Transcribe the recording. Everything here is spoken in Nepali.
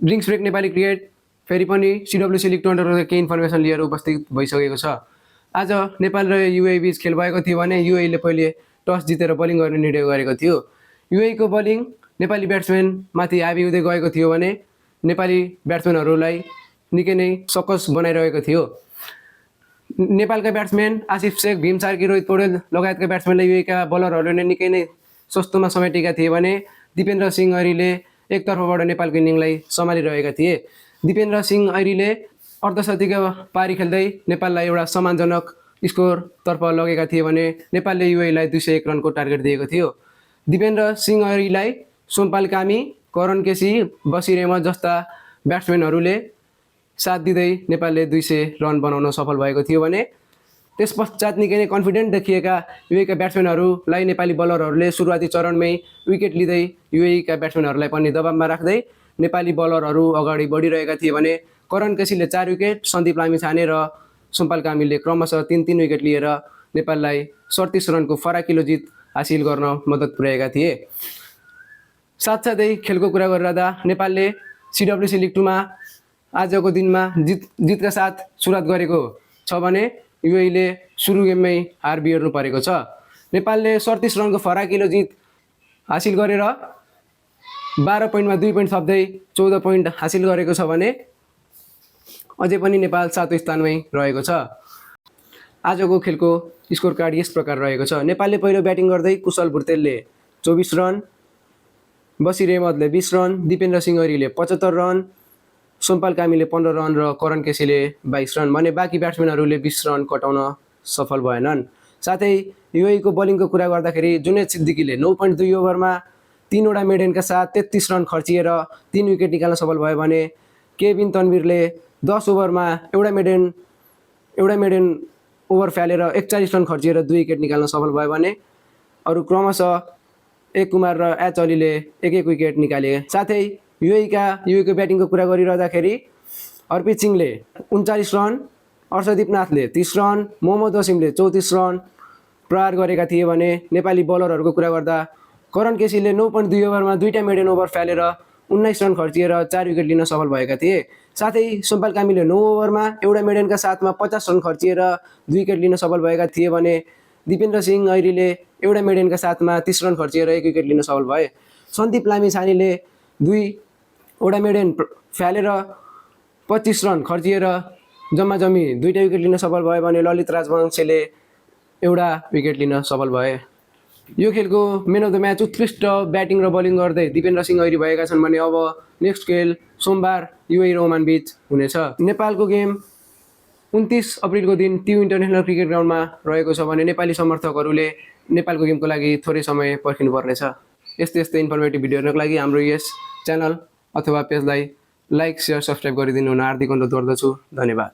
ड्रिङ्क्स ब्रेक नेपाली क्रिकेट फेरि पनि सिडब्ल्युसी लिग टुर्नामेन्टको केही इन्फर्मेसन लिएर उपस्थित भइसकेको छ। आज नेपाल र युए बीच खेल भएको थियो भने युएले पहिले टस जितेर बलिङ गर्ने निर्णय गरेको थियो। युएको बलिङ नेपाली ब्याट्सम्यानमाथि हाबी हुँदै गएको थियो भने नेपाली ब्याट्सम्यानहरूलाई निकै नै सकस बनाइरहेको थियो। नेपालका ब्याट्सम्यान आसिफ शेख, भीम सार्की, रोहित पौडेल लगायतका ब्याट्सम्यानले युएका बलरहरूले नै निकै नै सस्तोमा समेटेका थिए भने दिपेन्द्र सिंह ऐरीले एकतर्फबाट नेपालको इनिङलाई सम्हालिरहेका थिए। दिपेन्द्र सिंह ऐरीले अर्धशतीका पारी खेल्दै नेपाललाई एउटा सम्मानजनक स्कोरतर्फ लगेका थिए भने नेपालले युएलाई 201 रनको टार्गेट दिएको थियो। दिपेन्द्र सिंह ऐरीलाई सोमपाल कामी, करण केसी, बसिर अहमद जस्ता ब्याट्सम्यानहरूले साथ दिँदै नेपालले 200 रन बनाउन सफल भएको थियो भने त्यस पश्चात निकै नै कन्फिडेन्ट देखिएका युएका ब्याट्सम्यानहरूलाई नेपाली बलरहरूले सुरुवाती चरणमै विकेट लिँदै युएका ब्याट्सम्यानहरूलाई पनि दबावमा राख्दै नेपाली बलरहरू अगाडि बढिरहेका थिए भने करण केसीले 4 विकेट, सन्दीप लामिछाने र सोमपाल कामीले क्रमशः 3-3 विकेट लिएर नेपाललाई 37 रनको फराकिलो जित हासिल गर्न मद्दत पुर्याएका थिए। साथसाथै खेलको कुरा गरिरहँदा नेपालले सिडब्ल्युसी लिग 2मा आजको दिनमा जितका साथ सुरुवात गरेको छ भने युएले सुरु गेममै हार बिहोर्नु परेको छ। नेपालले 37 रनको फराकिलो जित हासिल गरेर 12 पोइन्टमा 2 पोइन्ट थप्दै 14 पोइन्ट हासिल गरेको छ भने अझै पनि नेपाल 7औं स्थानमै रहेको छ। आजको खेलको स्कोर कार्ड यस प्रकार रहेको छ। नेपालले पहिलो ब्याटिङ गर्दै कुशल भुर्तेलले 24 रन, बसिर अहमदले 20 रन, दिपेन्द्र सिंह ऐरीले 75 रन, सोमपाल कामीले 15 रन र करण केसीले 22 रन भने बाँकी ब्याट्सम्यानहरूले 20 रन कटाउन सफल भएनन्। साथै युएको बलिङको कुरा गर्दाखेरि जुनेद सिद्दिकीले 9.2 ओभरमा 3 वटा मेडेनका साथ 33 रन खर्चिएर 3 विकेट निकाल्न सफल भयो भने केविन तन्वीरले 10 ओभरमा एउटा मेडेन ओभर फ्यालेर 41 रन खर्चिएर 2 विकेट निकाल्न सफल भयो भने अरू क्रमशः एक कुमार र एच अलीले एक विकेट निकाले। साथै युएको ब्याटिङको कुरा गरिरहँदाखेरि हरप्रीत सिंहले 39 रन, अर्शदीप नाथले 30 रन, मोहम्मद वसिमले 34 रन प्रहार गरेका थिए भने नेपाली बलरहरूको कुरा गर्दा करण केसीले 9.2 ओभरमा 2टा मेडेन ओभर फ्यालेर 19 रन खर्चिएर 4 विकेट लिन सफल भएका थिए। साथै सोमपाल कामीले 9 ओभरमा एउटा मेडेनका साथमा 50 रन खर्चिएर 2 विकेट लिन सफल भएका थिए भने दिपेन्द्र सिंह ऐरीले एउटा मेडेनका साथमा 30 रन खर्चिएर 1 विकेट लिन सफल भए। सन्दीप लामिछानेले 2 वटा मेडेन फ्यालेर 25 रन खर्चिएर जम्मा-जम्मी 2टा विकेट लिन सफल भए भने ललित राजवंशले एउटा विकेट लिन सफल भए। यो खेलको मेन अफ द म्याच उत्कृष्ट ब्याटिङ र बलिङ गर्दै दिपेन्द्र सिंह ऐरी भएका छन् भने अब नेक्स्ट खेल सोमबार युए र ओमान बीच हुनेछ। नेपालको गेम 29 अप्रिलको दिन ट्यु इन्टरनेसनल क्रिकेट ग्राउन्डमा रहेको छ भने नेपाली समर्थकहरूले नेपालको गेमको लागि थोरै समय पर्खिनुपर्नेछ। यस्तै इन्फर्मेटिभ भिडियो हेर्नको लागि हाम्रो यस च्यानल अथवा पेजलाई लाइक, सेयर, सब्सक्राइब गरिदिनु हुन हार्दिक अनुरोध गर्दछु। धन्यवाद।